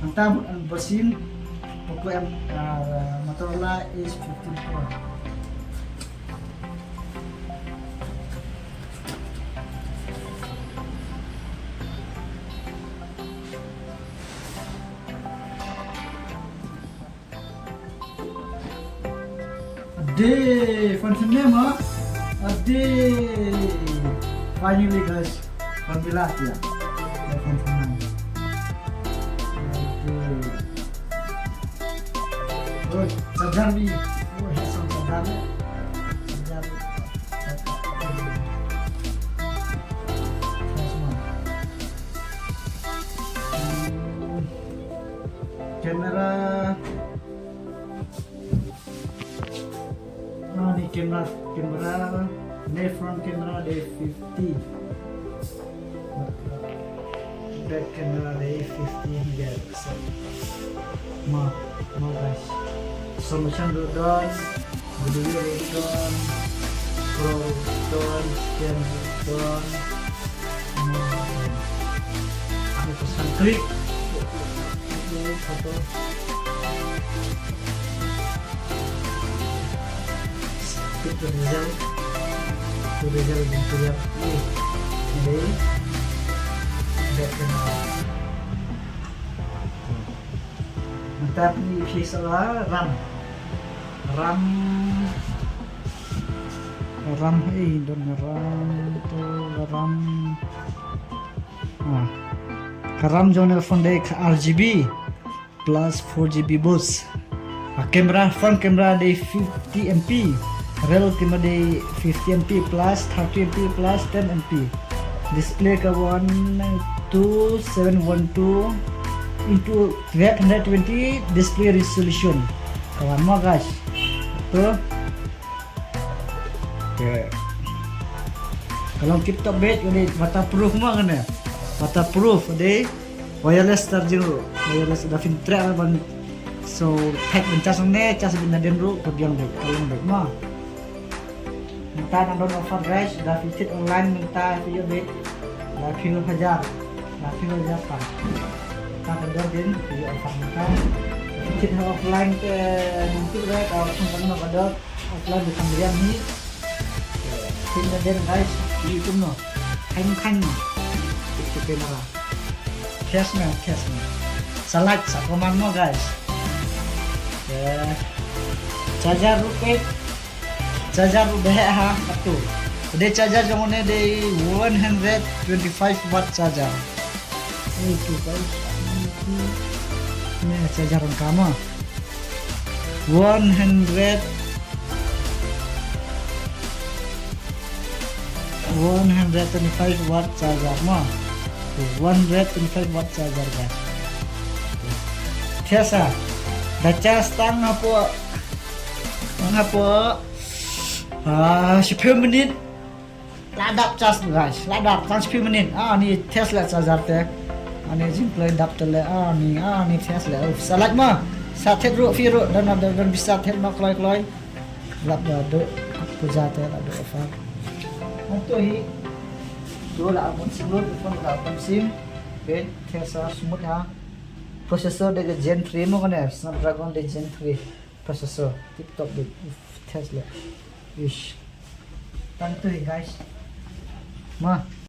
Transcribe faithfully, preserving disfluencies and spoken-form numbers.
Nangta mut unboxing Poco M, ah, Motorola Edge fifteen Pro. Ade, phone phim ne ma? Ade. Finally guys, phone phi lah ïa. Ade, phone phim ne. Ade. Oh, charger ni. Oh, headphone charger ni. Charger. Yes, man. Hmm. Camera. Ah, ni camera, camera, ni front camera de fifty. Back camera de fifty megapixel. Ma, ma guys. So macam tu don, video tu don, pro tu don, scan tu don. Ma, aku pesan klik. Satu. Itu result. Itu result yang keluar. Ini. Jadi, back camera. Mantap ni, phi sa la RAM. RAM. RAM, eh, don RAM tu, RAM. Ah. Ka RAM jong ne phone de ka R G B plus four G B bus. Ah, camera, front camera de fifty M P, rear camera de fifty M P plus thirty M P plus ten M P. Display ka one two seven one two into twelve hundred twenty display resolution. Ka wan mo guys. Tu. Okay. Ka long tip top bad, ka dei waterproof mo kane. Waterproof, ka dei wireless charging ruh. Wireless, da phin treh ban, so, thait ban charge ne, charge beit nadien ruh, ka biang beit, ka long beit mo. Mynta nang don offer guys, da phi thied online mynta phi ïoh beit laiphew hajar, laiphew hajar tam. Mynta ka dor din phi ïoh offer mynta. Phi thied ha offline te mynta ka option ka dor. Offline de kam riam hi. Phin da den guys, hi kumno. Khang khang. Itu camera. Test na, test na. Sa like, sa comment mo guys. Ya. Charger ruh peit. Charger ruh dei ha atu. Dei charger jong ne dei one hundred twenty-five watt charger. Ni tu guys. Ni charger rangka mo. One hundred, one hundred twenty-five watt charger mo. One hundred twenty-five watt charger guys. Test ah. Da charge tang hapoh, tang hapoh, ah, shiphew minit. La dap charge guys, la dap tang shiphew minit. Ah, ni test la charger te. Ah, ni jingkloi dap te le. Ah, ni, ah, ni test le. Oh, sa like mo. Sa thied ruh phi ruh, don, don, don, bisa thied mo kloi kloi. Lap da duk puja te, lap duk offer. Atu hi. Tu la amut sim lut, phone la amut sim. Peit, test sa smooth ha. Processor de Gen three mo kane, Snapdragon de Gen three. Processor tip top de. Uff, test le. Ish. Tang tu hi guys. Mo.